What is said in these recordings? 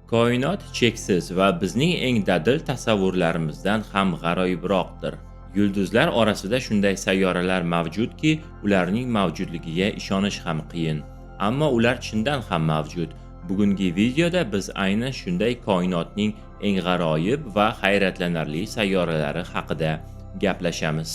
Koinot cheksiz va bizning eng dadil tasavvurlarimizdan ham g'aroyibroqdir. Yulduzlar orasida shunday sayyoralar mavjudki, ularning mavjudligiga ishonish ham qiyin. Ammo ular chindan ham mavjud. Bugungi videoda biz aynan shunday koinotning eng g'aroyib va hayratlanarli sayyoralari haqida gaplashamiz.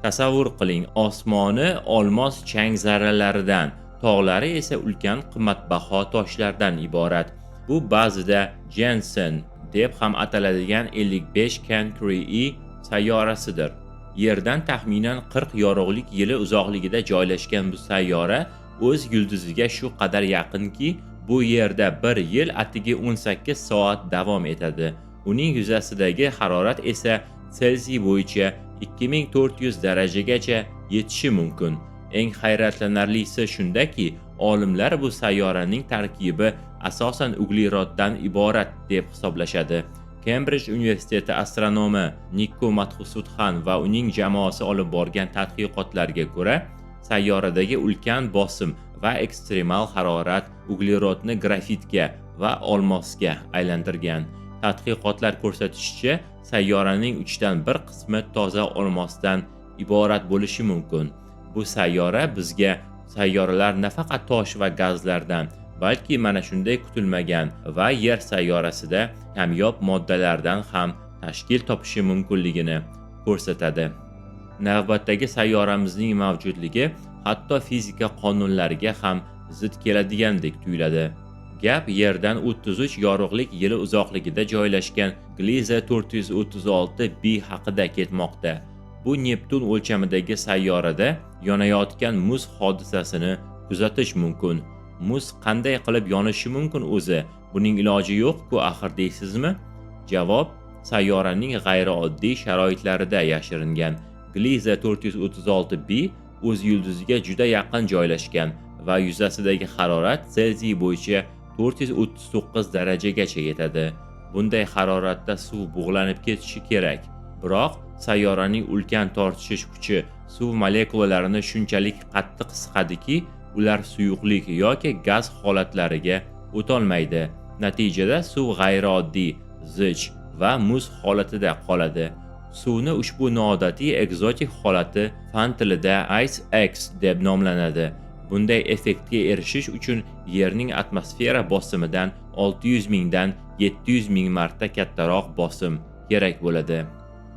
Tasavvur qiling, osmoni olmos chang zarralaridan, tog'lari esa ulkan qimmatbaho toshlardan iborat. Bu ba'zida Jensen deb ham ataladigan 55 Cancri E sayyorasidir. Yerdan taxminan 40 yorug'lik yili uzoqligida joylashgan bu sayyora o'z yulduziga shu qadar yaqinki, bu yerda bir yil atigi 18 soat davom etadi. Uning yuzasidagi harorat esa Selsiy bo'yicha 2400 darajagacha yetishi mumkin. Eng hayratlanarlisi shundaki, olimlar bu sayyoraning tarkibi asosan ugleroddan iborat deb hisoblashadi. Kembrij universiteti astronomi Nikko Madhusudhan va uning jamoasi olib borgan tadqiqotlarga ko'ra, sayyoradagi ulkan bosim va ekstremal harorat uglerodni grafitga va olmosga aylantirgan. Tadqiqotlar ko'rsatishicha, sayyoraning 1/3 qismi toza olmosdan iborat bo'lishi mumkin. Bu sayyora bizga sayyoralar nafaqat tosh va gazlardan, balki mana shunday kutilmagan va Yer sayyorasida kamyob moddalardan ham tashkil topishi mumkinligini ko'rsatadi. Navbatdagi sayyoramizning mavjudligi hatto fizika qonunlariga ham zid keladigandek tuyuladi. Gap Yerdan 33 yorug'lik yili uzoqligida joylashgan Gliese 436 b haqida ketmoqda. Bu Neptun o'lchamidagi sayyorada yonayotgan muz hodisasini kuzatish mumkin. Muz qanday qilib yonishi mumkin o'zi? Buning iloji yo'q-ku axir deysizmi? Javob sayyoraning g'ayrioddiy sharoitlarida yashiringan. Gliese 436 b o'z yulduziga juda yaqin joylashgan va yuzasidagi harorat Selsiy bo'yicha 439 darajagacha yetadi. Bunday haroratda suv bug'lanib ketishi kerak. Biroq sayyoraning ulkan tortishish kuchi suv molekulalarini shunchalik qattiq siqadiki, ular suyuqlik yoki gaz holatlariga o'tolmaydi. Natijada suv g'ayrioddiy, zich va muz holatida qoladi. Suvni ushbu noodatiy ekzotik holati fan tilida Ice X deb nomlanadi. Bunday effektga erishish uchun Yerning atmosfera bosimidan 600 mingdan 700 ming marta kattaroq bosim kerak bo'ladi.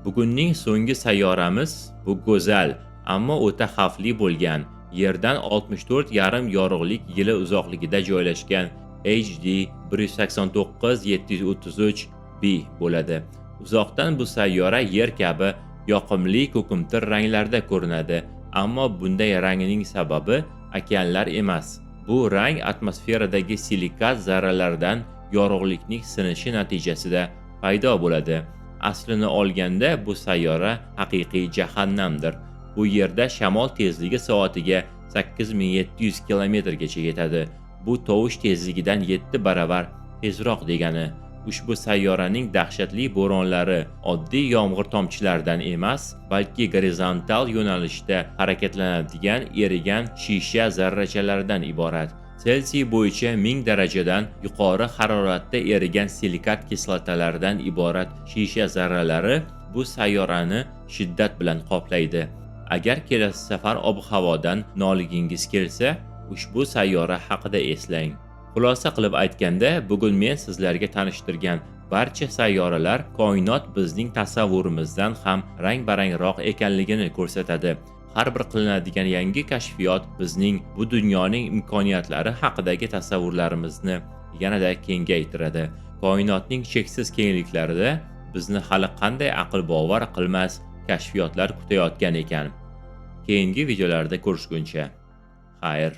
Bugunning so'nggi sayyoramiz bu go'zal, ammo o'ta xavfli bo'lgan Yerdan 64,5 yorug'lik yili uzoqligida joylashgan HD 189733 b bo'ladi. Uzoqdan bu sayyora Yer kabi yoqimli ko'kimtir ranglarda ko'rinadi, ammo bunday rangining sababi okeanlar emas. Bu rang atmosferadagi silikat zarralaridan yorug'likning sinishi natijasida paydo bo'ladi. Aslini olganda bu sayyora haqiqiy jahannamdir. Bu yerda shamol tezligi soatiga 8700 kilometrgacha yetadi. Bu tovush tezligidan 7 baravar tezroq degani. Ushbu sayyoraning dahshatli bo'ronlari oddiy yomg'ir tomchilaridan emas, balki gorizontal yo'nalishda harakatlanadigan erigan shisha zarrachalaridan iborat. Selsiy bo'yicha 1000 darajadan yuqori haroratda erigan silikat kislotalaridan iborat shisha zarralari bu sayyorani shiddat bilan qoplaydi. Agar kelasi safar ob-havodan noligingiz kelsa, ushbu sayyora haqida eslang. Xulosa qilib aytganda, bugun men sizlarga tanishtirgan barcha sayyoralar koinot bizning tasavvurimizdan ham rang-barangroq ekanligini ko'rsatadi. Har bir qilinadigan yangi kashfiyot bizning bu dunyoning imkoniyatlari haqidagi tasavvurlarimizni yanada kengaytiradi. Koinotning cheksiz kengliklarida bizni hali qanday aql bovar qilmas kashfiyotlar kutayotgan ekan. Keyingi videolarda ko'rishguncha. Xayr.